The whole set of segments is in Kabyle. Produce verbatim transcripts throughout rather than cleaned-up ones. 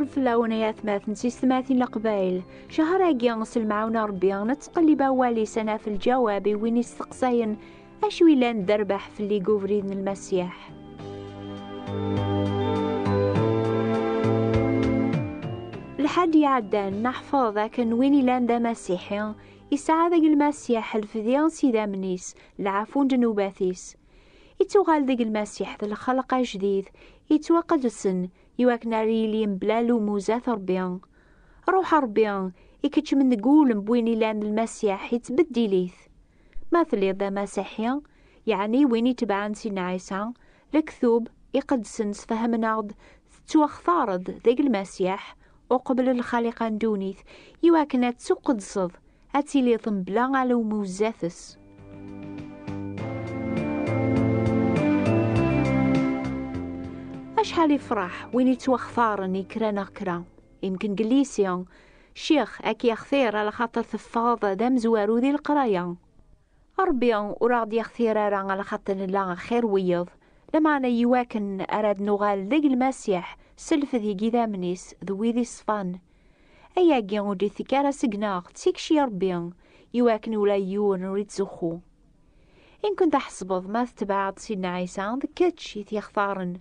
Fell-awen ay atmaten s yessetmatin n Leqbayel, ccher-agi s lemɛawna n Ṛebbi, nettqellib awal-is ad naf lǧawab i win isteqsayen acu yellan d rrbeḥ fell-i deg ubrid n Lmasiḥ. Lḥedd iɛeddan, neḥfeḍ akken win yellan d amasiḥi, yesɛa deg Lmasiḥ lefdi s idammen-is, lɛafu n ddnubat-is. Ittuɣal deg Lmasiḥ d lxelq ajdid, yettwaqedsen, iwakken ara yili mebla lumuza n Ṛebbi. Ṛuḥ Ṛebbi ikeččmen deg wul n win ilan Lmasiḥ, yettbeddil-it. Ma telliḍ d amasiḥi, yeɛni win itebɛen Sidna Ɛisa, lektub iqedsen sfehmen-aɣ-d tettwaxtareḍ deg Lmasiḥ uqbel lxaliqa n ddunit, iwakken ad tettuqedseḍ, ad tiliḍ mebla alumuza-s. Acḥal ifraḥ win ittwaxtaren i kra neɣ kra. Imken deg lycée, ccix ad k-yextir alaxaṭer teffɣeḍ d amezwaru di leqraya. Ṛebbi ur aɣ-d-yextir ara alaxaṭer nella xir wiyeḍ, lameɛna iwakken ara d-nuɣal deg Lmasiḥ s lfed n yidammen-is d wid iṣfan. Ayagi ur d-ittekk ara seg-neɣ, d tikci n Ṛebbi, iwakken ula yiwen ur ittzuxxu. Imken tḥesbeḍ ma tetbeɛeḍ Sidna Ɛisa d kečč i t-yextaren.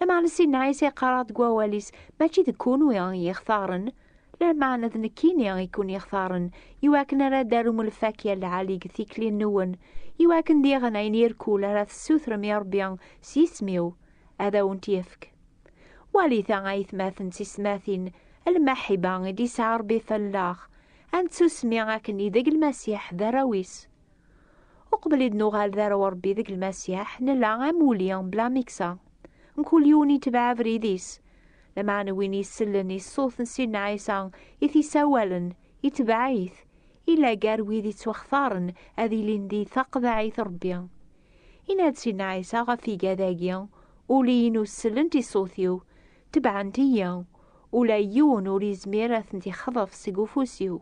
Lameɛna Sidna Ɛisa yeqqar-aɣ deg wawal-is, mačči d kunwi i yi-ixtaren, lameɛna d nekkini i ken-yextaren, iwakken ara d-tarum lfakya lɛali deg tikli-nwen, iwakken diɣen ayen irkul ara tessutrem i Ṛebbi s yisem-iw, ad awen-t-yefk. Walit-a ay atmaten d tisetmatin, lmaḥiba i d-yesɛa Ṛebbi fell-aɣ, ad nettusmi akken i deg Lmasiḥ d arraw-is. Uqbel i d-nuɣal d arraw n Ṛebbi deg Lmasiḥ, nella am wulli bla miksa. Mkul yiwen itbeɛ abrid-is. Lameɛna win isellen i ṣṣut n Sidna Ɛisa i t-isawalen, itbeɛ-it. Illa gar wid ittwaxtaren ad ilin di taqeḍɛit n Ṛebbi. Yenna-d Sidna Ɛisa ɣef igad-agi, uli-inu sellent i ṣṣut-iw, tebɛent-iyi, ula yiwen ur yezmir ad tent-ixḍef seg ufus-iw.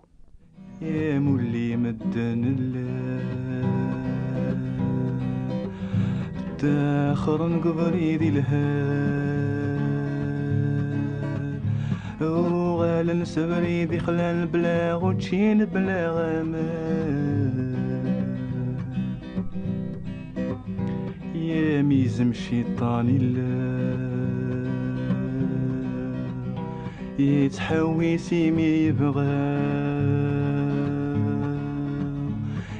Yamulli medden llan ttaxren deg ubrid ilhan, uɣalen s abrid ixlan bla učči bla aman. Yamizem ciṭan illa yettḥewwis imi yebɣa,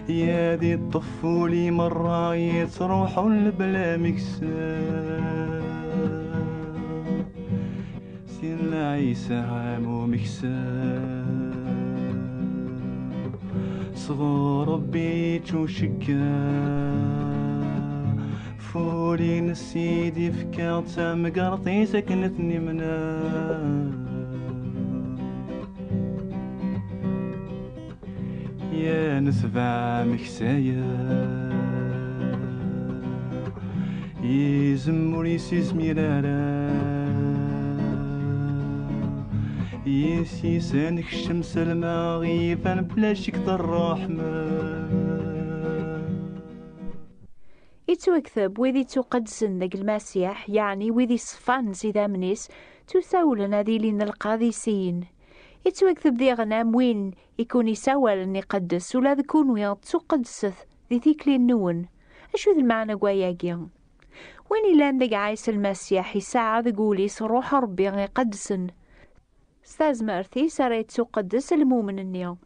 yad iṭṭef uli merra yettruḥun bla miksa. Sidna Ɛisa am umeksa, sɣur Ṛebbi yeččucekka, fuli-ines i d-ifka d tamgerṭ-is akken ad ten-imneɣ. Ya netbeɛ ameksa-ya, izem ur yessizmir ara, yis-is ad nekcem s lmeɣ iban bla ccek d ṛṛeḥma. Ittwakteb, wid ittuqeddsen deg Lmasiḥ, yeɛni wid iṣeffan s idammen-is, ttusawlen ad ilin lqadisiyin. Ittwakteb diɣen am win i kun-isawalen iqeddes, ula d kunwi tettuqeddset di tikli-nwen. Acu d lmeɛna n wayagi? Win illan deg Ɛisa Lmasiḥ, isɛa deg wul-is Ṛṛuḥ n Ṛebbi iqeddsen. S tazmert-is ara yettuqeddes lmumen-nni.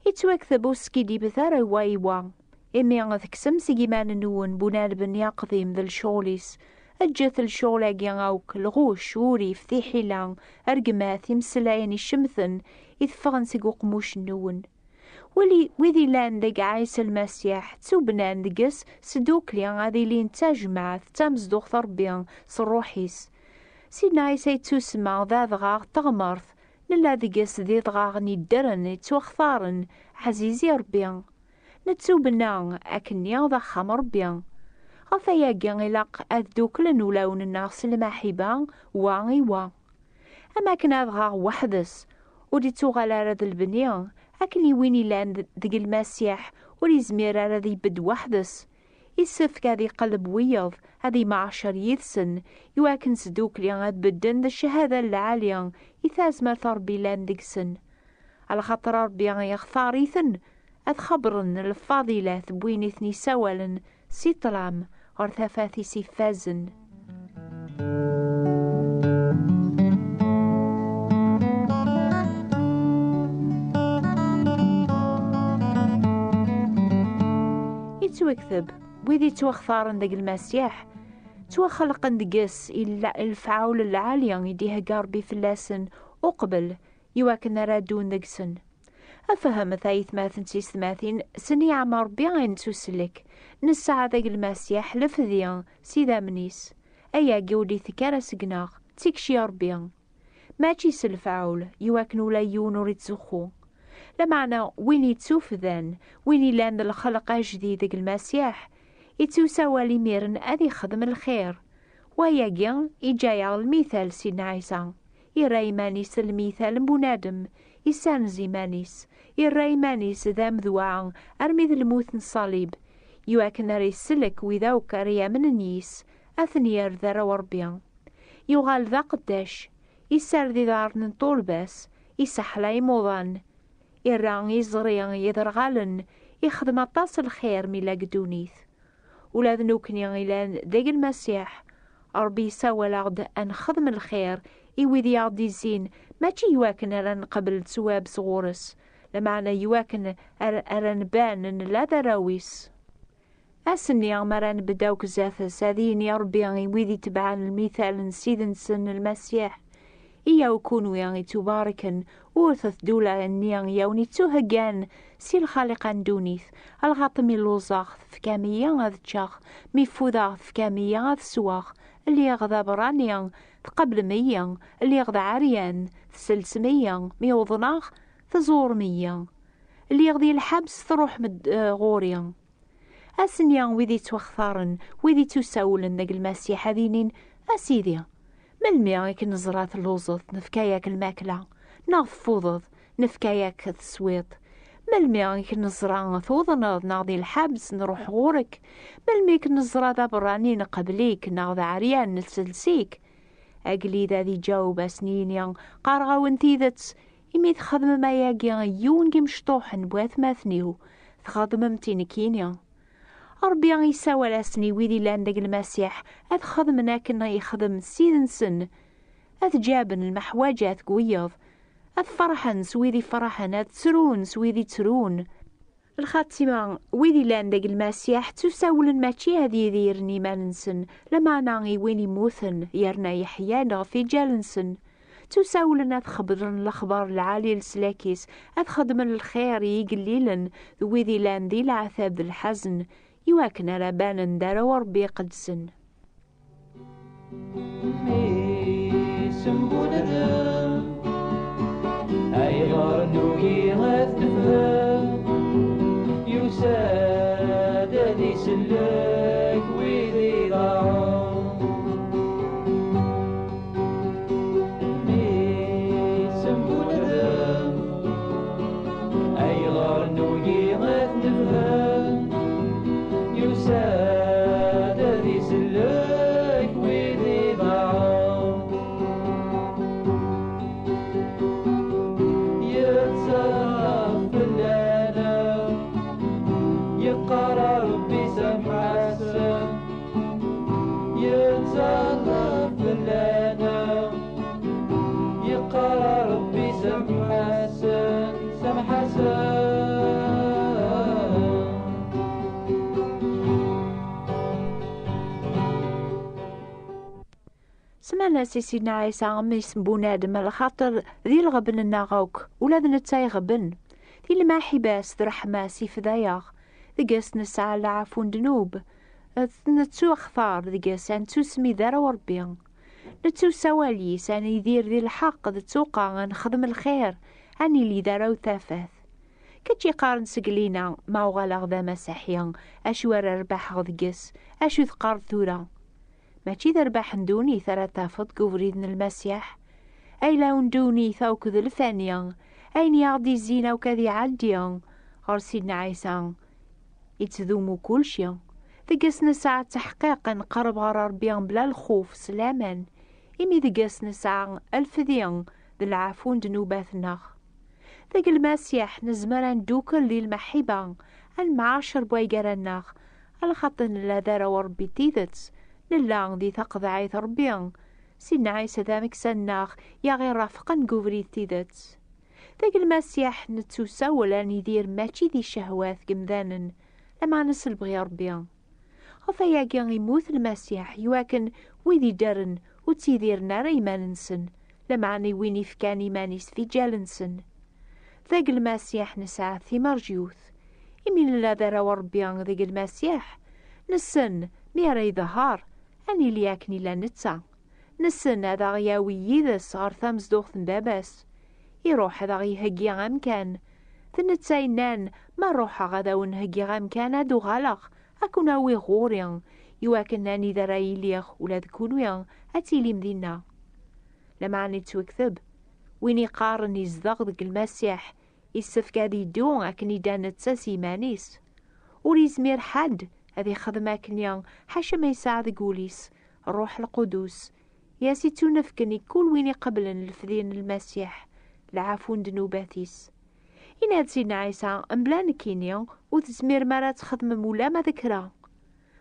Ittwakteb ur skiddibet ara i wa i wa. Imi tekksem seg iman-nwen bunalben aqdim d lecɣel-is. Ǧǧet lecɣel-agi akk, lɣuc, urrif, tiḥila, rregmat, imeslayen icemten i teffɣen seg uqemmuc-nwen. Wali, wid illan deg Ɛisa Lmasiḥ, ttubnan deg-s s ddukkli ad ilin d tajmaɛt d tamezduɣt n Ṛebbi s Ṛṛuḥ-is. Sidna Ɛisa yettusemma d adɣaɣ n teɣmert, nella deg-s d idɣaɣen yeddren, yettwaxtaren, ɛziz i Ṛebbi. Nettubenna akkenni d axxam n Ṛebbi. Ɣef wayagi ilaq ad dduklen ulawen-nneɣ s lmaḥiba, wa i wa. Am akken adɣaɣ weḥd-s ur d-ittuɣal ara d lebni, akken i win ilan d-, deg Lmasiḥ ur izmir ara ad ibedd weḥd-s. Issefk ad iqelleb wiyeḍ, ad imɛacer yid-sen, iwakken s ddukkli ad bedden d cchada n lɛali i tazmert n Ṛebbi llan deg-sen. Alaxaṭer Ṛebbi ixtar-iten ad xebbren lfaḍilat n win i ten-issawalen si ṭṭlam ɣer tafat-is iffazen. Ittwakteb, wid ittwaxtaren deg Lmasiḥ, ttwaxelqen deg-s i la-, lefɛul lɛali i d-ihegga Ṛebbi fell-asen uqbel, iwakken ara ddun deg-sen. Afehmet, ay atmaten d tisetmatin, s nniɛma Ṛebbi i nettusellek, nesɛa deg Lmasiḥ lefdi s idammen-is. Ayagi ur d-itekk ara seg-neɣ, d tikci n Ṛebbi. Mačči s lefɛul, iwakken ula yiwen ur ittzuxxu. Lameɛna win ittufdan, win illan d lxelq ajdid deg Lmasiḥ, ittusawal imiren ad ixdem lxir. Wayagi iǧǧa-yaɣ lmital Sidna Ɛisa. Irra iman-is d lmital n bunadem, issanez iman-is, irra iman-is d amedwa armi d lmut n ṣṣalib, iwakken ara isellek wid akk ara yamnen yis, ad ten-yerr d arraw n Ṛebbi. Yuɣal d aqeddac, issared iḍarren n ṭṭulba-s, iseḥla imuḍan, irra iẓri iderɣalen, ixdem aṭas n lxir mi yella deg ddunit. Ula d nekkni ilan deg Lmasiḥ, Ṛebbi yessawal-aɣ-d ad nexdem lxir i wid i aɣ-d-izzin, mačči iwakken ara nqabel ttwab sɣur-s, lameɛna iwakken ar-, ara nban nella d arraw-is. Ass-nni, mi ara nbedd akk zdat-s, ad yini Ṛebbi i wid itebɛen lmital n Ssid-nsen Lmasiḥ, Iyaw kunwi ittubarken, ur tettdula-nni i awen-ittuheggan si lxaliqa n ddunit, alɣaṭ mi lluẓeɣ tefkam-iyi ad ččeɣ, mi ffudeɣ tefkam-iyi ad sweɣ, lliɣ d aberrani tqablem-iyi, lliɣ d aɛeryan tesselsem-iyi, mi uḍneɣ tẓurem-iyi, lliɣ di lḥebs truḥem-d, eh, ɣur-i. Ass-nni wid ittwaxtaren, wid ittusawlen deg Lmasiḥ ad inin: A Sidi, melmi i k-neẓra telluẓeḍ, nefka-yak lmakla, neɣ teffudeḍ, nefka-yak teswiḍ? Melmi i k-neẓra tuḍneḍ neɣ di lḥebs, nruḥ ɣur-k? Melmi i k-neẓra d aberrani, nqabel-ik, neɣ d aɛeryan, nessels-ik? Agellid ad iǧaweb, ad sen-yini: Qqareɣ-awen tidet, imi txedmem ayagi i yiwen n yimecṭuḥen n watmaten-iw, txedmem-tt i nekkini. Ṛebbi yessawal-asen i wid illan deg Lmasiḥ ad xedmen akken yexdem Ssid-nsen, ad ǧaben lmeḥwaǧat deg wiyeḍ, ad ferḥen s wid iferḥen, ad ttrun s wid ittrun. Lxatima, wid illan deg Lmasiḥ ttusawlen mačči ad yidiren iman-nsen, lameɛna i win immuten yerna yeḥyan ɣef iǧal-nsen. Ttusawlen ad xebbren lexbar lɛali leslak-is, ad xedmen lxir i igellilen d wid ilan di leɛtab d lḥazen, iwakken ara banen d arraw n Ṛebbi iqedsen. Mmi-s n bunadem, ayɣer nugi ad t-nefhem? Yusa-d ad isellek wid iḍaɛen. Mmi-s n bunadem, ayɣer nugi ad t-nefhem? Yusa-d ad isellek wid iḍaɛen. Yettẓalla fell-aneɣ, yeqqar: A Ṛebbi, samḥ-asen. Yettẓalla fell-aneɣ, yeqqar: A Ṛebbi, samḥ-asen, samḥ-asen. Semman-as i Sidna Ɛisa, mmi-s n bunadem, lxaṭer di lɣebn-nneɣ akk, ula d netta iɣben. Di lmaḥiba-s d ṛṛeḥma-s ifda-yaɣ, deg-s nesɛa lɛafu n ddnub, nettuxtar deg-s, ad nettusmi d arraw n Ṛebbi. Nettusawal yis, ad nidir di lḥeqq d ttuqa, ad nexdem lxir, ad nili d arraw n tafat. Kečč iqqaren seg lina, ma uɣaleɣ d amasiḥi, acu ara rbaḥeɣ deg-s? Acu teqqareḍ tura? Mačči d rrbeḥ n ddunit ara tafeḍ deg ubrid n Lmasiḥ. Ayla-w n ddunit akk d lfani, ayen i aɣ-d-izzin akk ad iɛeddi. Ɣer Sidna Ɛisa ittdumu kulci. Deg-s nesɛa tteḥqiq nqerreb ɣer Ṛebbi bla lxuf s laman, imi deg-s nesɛa lefdi d lɛafu n ddnubat-nneɣ. Deg Lmasiḥ nezmer ad neddukel di lmeḥiba, ad nemɛacer wigad-nneɣ, alaxaṭer nella d arraw n Ṛebbi n tidet, nella di taqeḍɛit n Ṛebbi. Sidna Ɛisa d ameksa-nneɣ i aɣ-irafqen deg ubrid n tidet. Deg Lmasiḥ nettusawel ad nidir mačči di ccehwat n yemdanen, lameɛna s lebɣi n Ṛebbi. Ɣef wayagi i yemmut Lmasiḥ, iwakken wid iddren ur ttidiren ara iman-nsen, lameɛna i win ifkan iman-is d lǧal-nsen. Deg Lmasiḥ nesɛa timerjyut. Imi nella d arraw n Ṛebbi deg Lmasiḥ, nessen mi ara iḍher, ad nili akken illa netta. Nessen ad aɣ-yawi yid-s ɣer tamezduɣt n Baba-s. Iruḥ ad aɣ-iheggi amkan. D netta yennan, ma ruḥeɣ ad awen-heggiɣ amkan, ad uɣaleɣ, ad ken-awiɣ ɣur-i, iwakken anida ara iliɣ ula d kunwi ad tilim dinna. Lameɛna ittwekteb, win iqqaren izdeɣ deg Lmasiḥ, issefk ad iddu akken idda netta s yiman-is. Ur yezmir ḥedd ad ixdem akkenni ḥaca ma yesɛa deg wul-is Ṛṛuḥ Lqudus, i as-ittunefken i kul win iqeblen lefdi n Lmasiḥ, lɛafu n ddnubat-is. Yenna-d Sidna Ɛisa, mebla nekkini ur tezmirem ara ad txedmem ula ma d kra.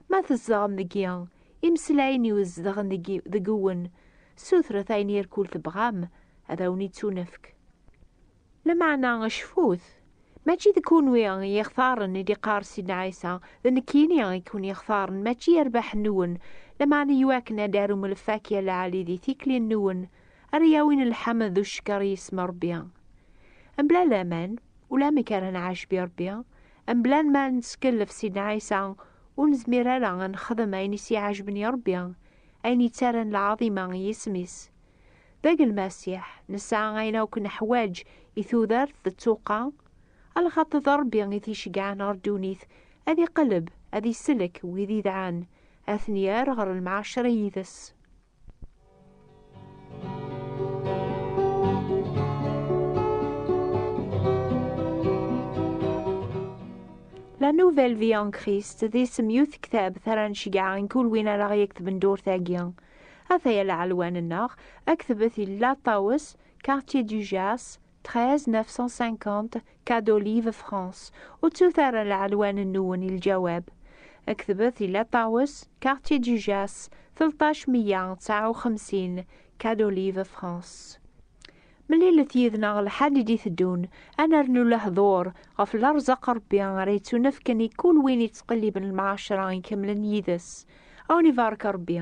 Ma tzedɣem deg-i, imeslayen-iw zedɣen deg-i, deg-wen, sutret ayen irkul tebɣam, ad awen-ittunefk. Lameɛna cfut, mačči d kunwi i ixtaren, i d-iqqar Sidna Ɛisa, d nekkini i ken-ixtaren, mačči i rrbeḥ-nwen, lameɛna iwakken ad d-arum lfakya lɛali di tikli-nwen, ara yawin lḥemd d ucekkeṛ i yisem n Ṛebbi. Mebla laman, ulamek ara nɛac bi Ṛebbi, mebla ma nettkellef Sidna Ɛisa, ur nezmir ara ad nexdem ayen i s-iɛejben i Ṛebbi, ayen yettarran lɛaḍima i yisem-is. Deg Lmasiḥ, nesɛa ayen akk neḥwaǧ i tudert d ttuqa, alaxaṭer d Ṛebbi i t-iceggɛen ɣer ddunit, ad iqelleb, ad isellek wid idɛan, ad ten-yerr ɣer lemɛacra yid-s. La Nouvelle Vie en Christ d isem n tektabt ara nceggeɛ i kul win ara ɣ-yektben durt-agi. Ataya lɛelwan-nneɣ, aktbet i Laṭawes, Quartier du Jas, treize neuf cent cinquante, Quai d'Olive, France, ur ttut ara lɛelwan-nwen i lǧawab. Aktbet i Laṭawes, Quartier du Jas, tleṭṭac meyya tesɛa u xemsin, Quai d'Olive, France. Mlilet yid-neɣ lḥad i d-iteddun, ad nernu lehdur ɣef lerẓaq n Ṛebbi ara yettunefken i kul win yettqelliben lemɛacra ikemlen yid-s. Ad wen-ibarek Ṛebbi.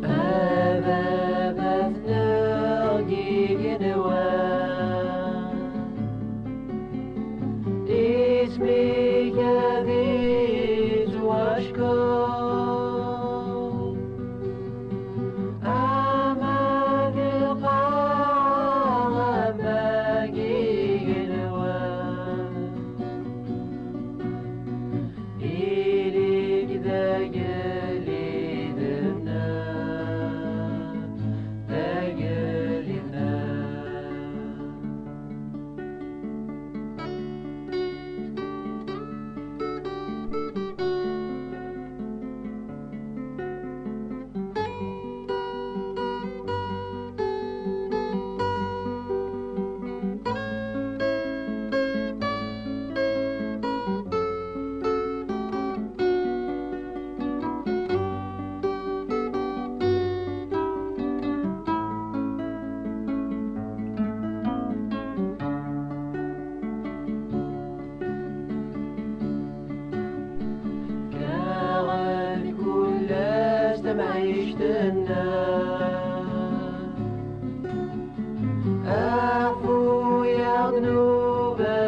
A baba tneɣ deg igenwan, isem-ik ad ittwackeṛ. Ama di lqaɛa, ama deg igenwan, ili-k d agellid-nneɣ, d agellid-nneɣ. Kkaɣen kul ass tamɛict-nneɣ. Ɛfu-yaɣ ddnubat-nneɣ,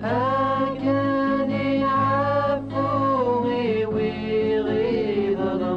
akken i nɛeffu i wi ɣ-iḍelmen.